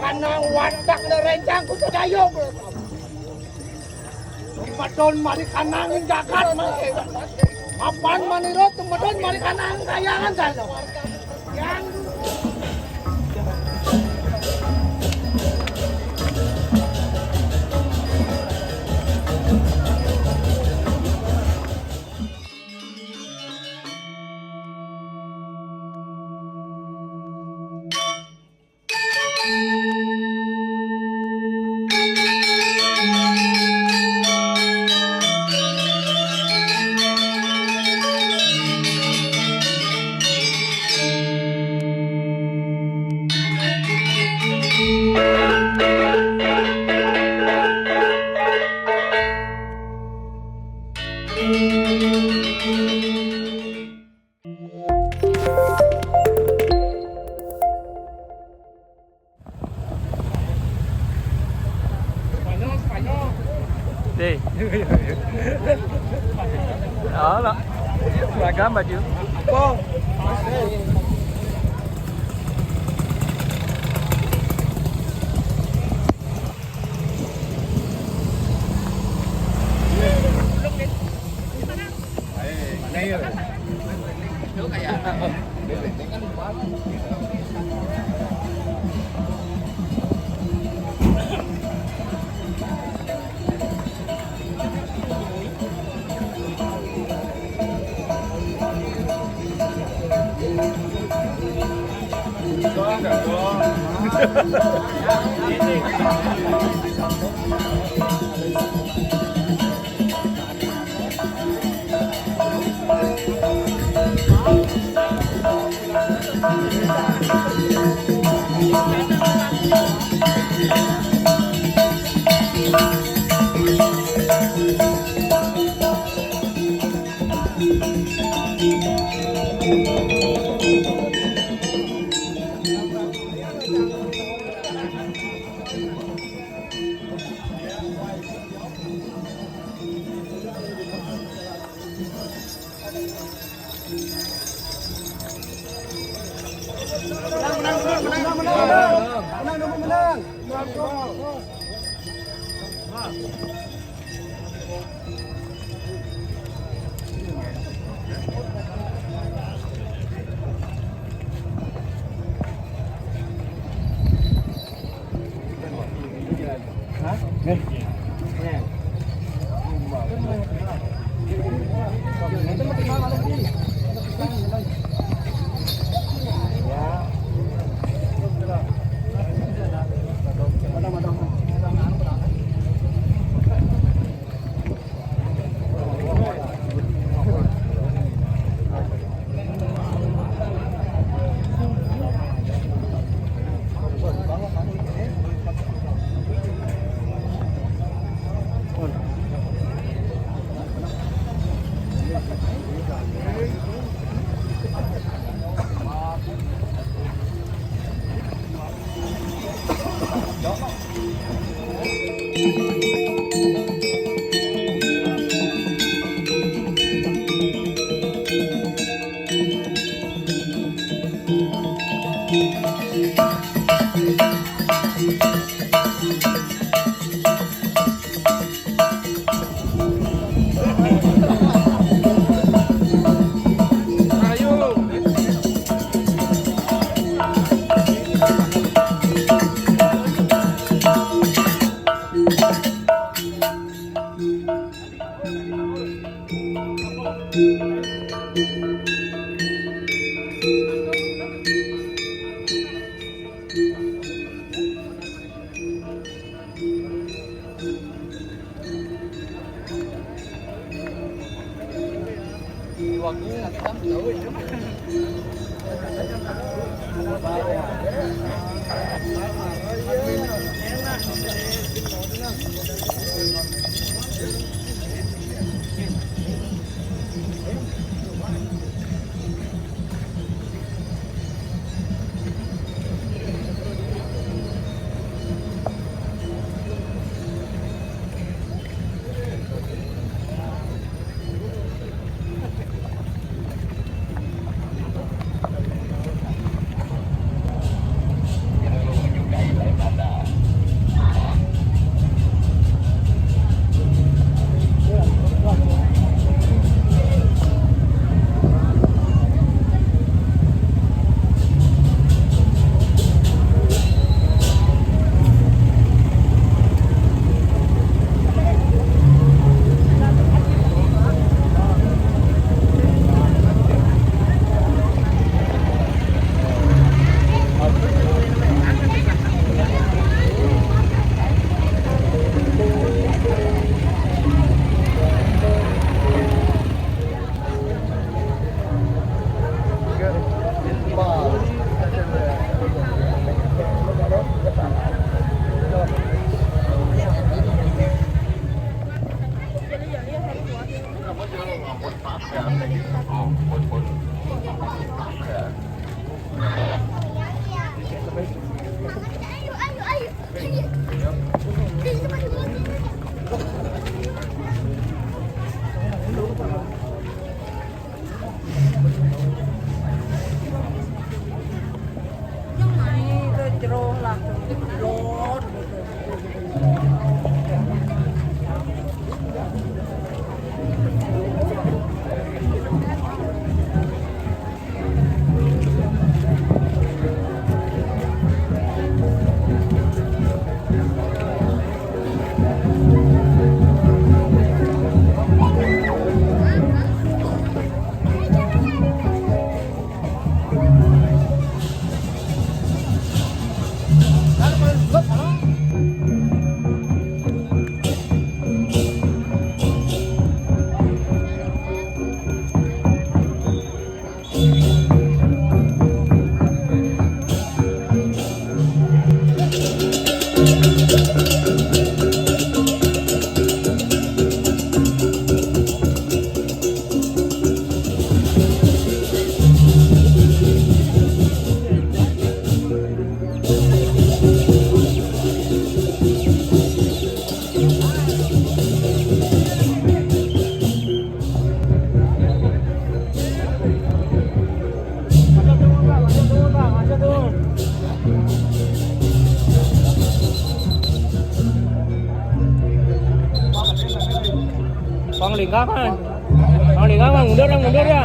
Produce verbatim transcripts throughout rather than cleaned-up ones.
Kanang watak na rencang ku sa dayog. Tumadon mari kanang ning jagat, mari. Mapan manira tumadon mari kanang kayangan sa lo. Yang Deh. Đó đó. Là có mà chịu. Lingkaran. Bang Lingkaran, mundur, Bang, mundur ya.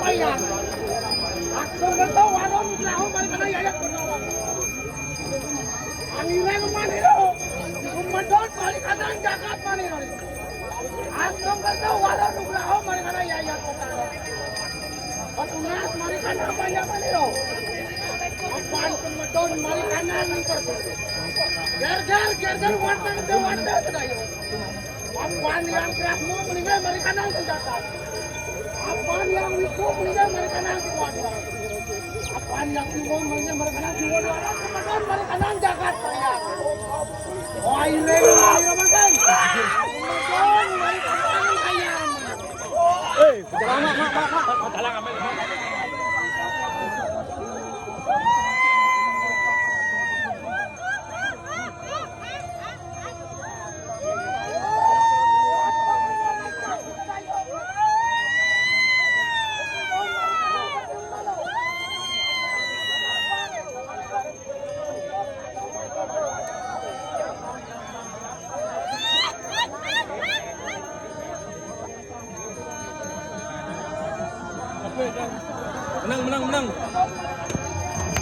Ayo, ayo. Ang ireng maniro, umedot balik kanang jagat maniro. Asam kerja waro nugraho mari kana Yayat Kotaro. Patunas mari kana apa ya maniro? Apan pemedon mari kana ningkar. Ger ger ger ger warteg de warteg sedayo. Apan yang Brahmo meninggal mari kana senjata. Apan yang Wiku meninggal mari kana dua dua. Apan yang Wiku meninggal mari kana dua dua. Pemedon mari kana jagat saya. Wah, ireng mari kana. Menang, menang, menang.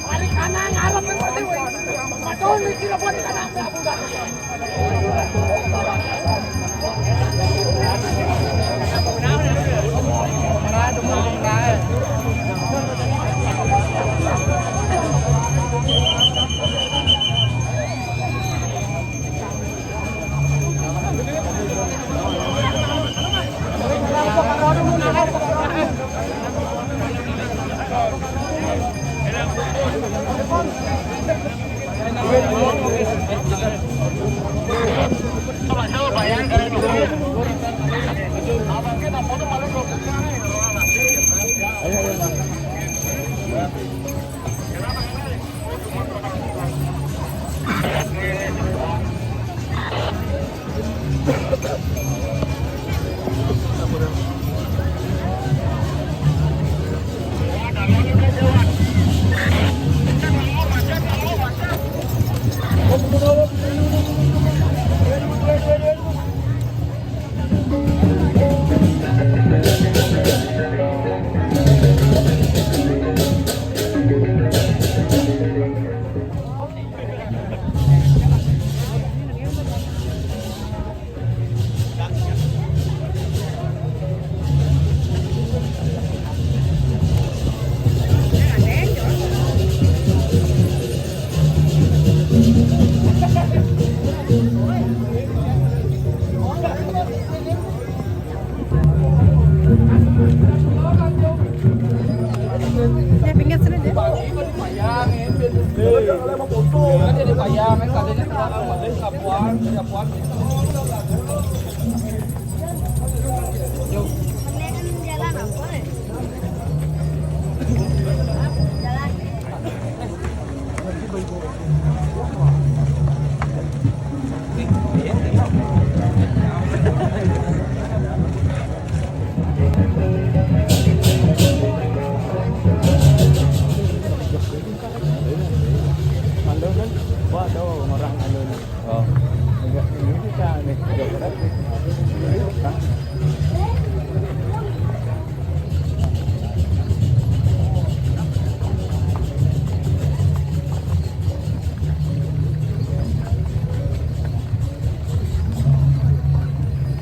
Mari kana ngarep ngerti weh. Padahal iki lho, mari kana. Kan jadi payah, main kalinya kenapa? Main sapuan, sapuan. Mandor kan? Wah, tuh orang anu nih. Oh. Enggak, ini kita nih. Enggak berarti. Hah?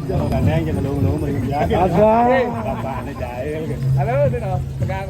Jangan gandeng, jangan nunggu-nunggu, mending jaga. Ada. Bapaknya jahil. Halo, Dino. Pegang.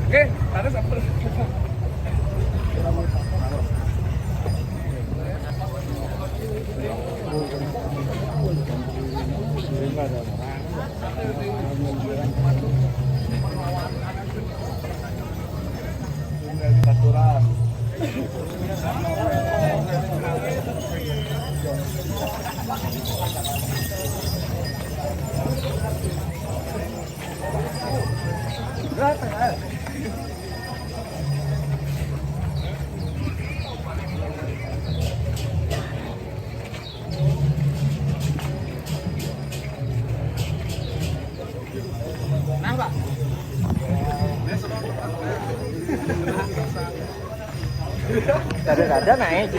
Oke, taruh sampai. Nah, Pak. Ada-ada naik.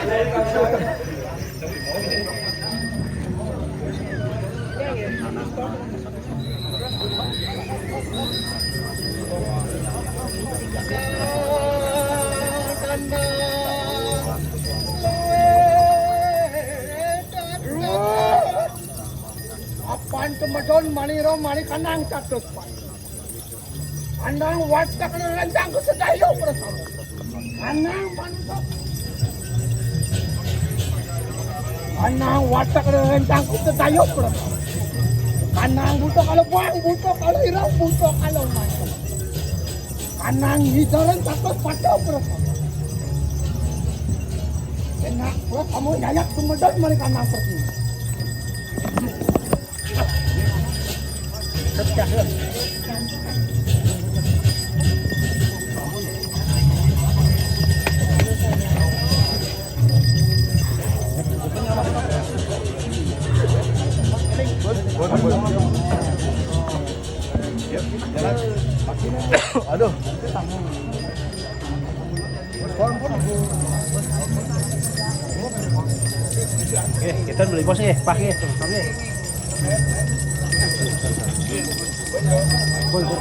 Apan kemedon mani ro mani kanang catet pan. Anang watak rencang ku sedayo bersama. Anang mantok. Anang watak rencang ku sedayo bersama. Anang buto kalau buang, buto kalau irau, buto kalau mantok. Anang ngidaran takut pacau bersama. Kena gua kamu nyayak kemedon mani kanang pergi. Aduh. Oke, kita beli bos nih, Pak nih, Pak nih. Bol, bol.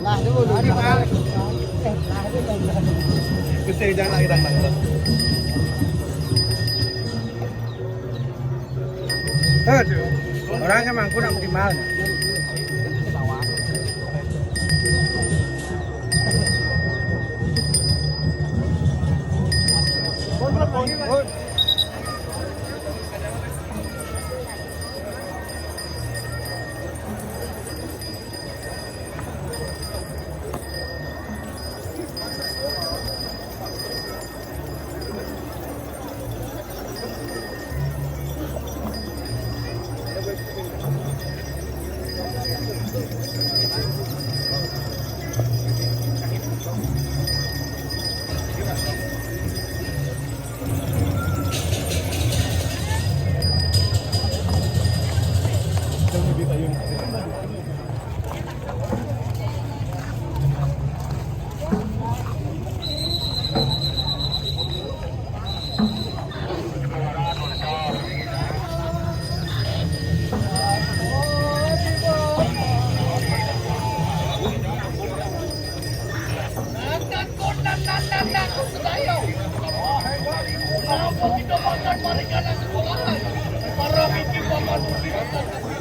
Nah, dulu, dulu. Nah, dulu. Gede, jangan lagi, jangan lagi. Aduh, orang emang kurang optimal.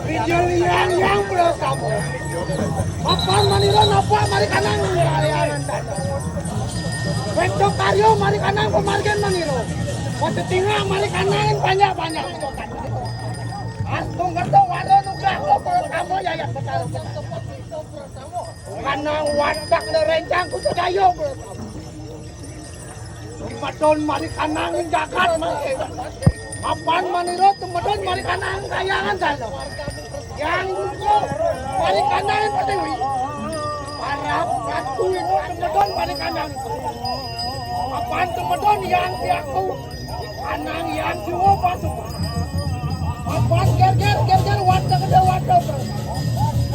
Rijal yang yang bro kamu. Mapan manira napa mari kanang ngalianan tadi. Wento karyo mari kanang pamargen manira. Wonten tingah mari kanang banyak-banyak. Astung kerto waro nugrah kok kamu ya ya betul. Kanang watak rencang kusadaya. Tumedon mari kanang ing jagat mangke. Mapan manira tumedon mari kanang kayangan dalo. Yang buko mari kanang pertiwi. Para ratu itu tumedon mari kanang. Mapan tumedon yang tiaku. Anang yang jiwa pasukan. Apan ger-ger ger-ger wadah gede wadah bro.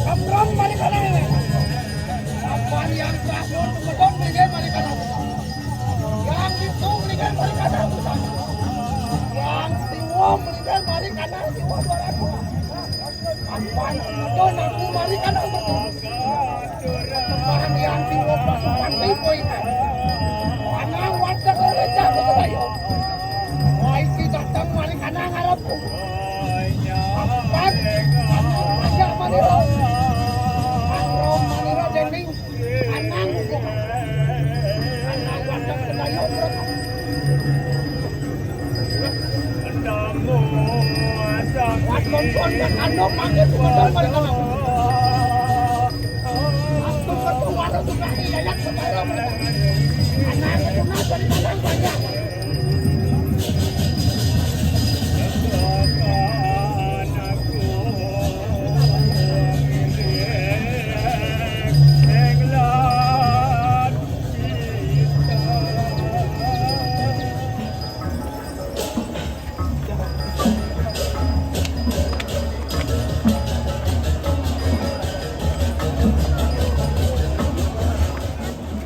Kemrem balik kanan ini. Apan yang kasut beton balik kanan. Yang itu balik kanan. Yang siwa balik kanan siwa dua ratus. Apan itu nanti balik kanan betul. Keterangan yang diwopo Tuhan Riko ini. Ana wadah gereja betul ayo. Wah iki tak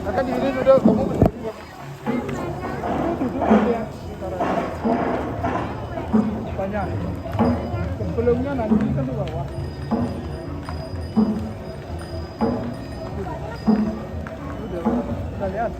Akan diri duduk, kamu berdiri. Duduk dulu ya. Banyak. Sebelumnya nanti kan di bawah. Udah, kita lihat.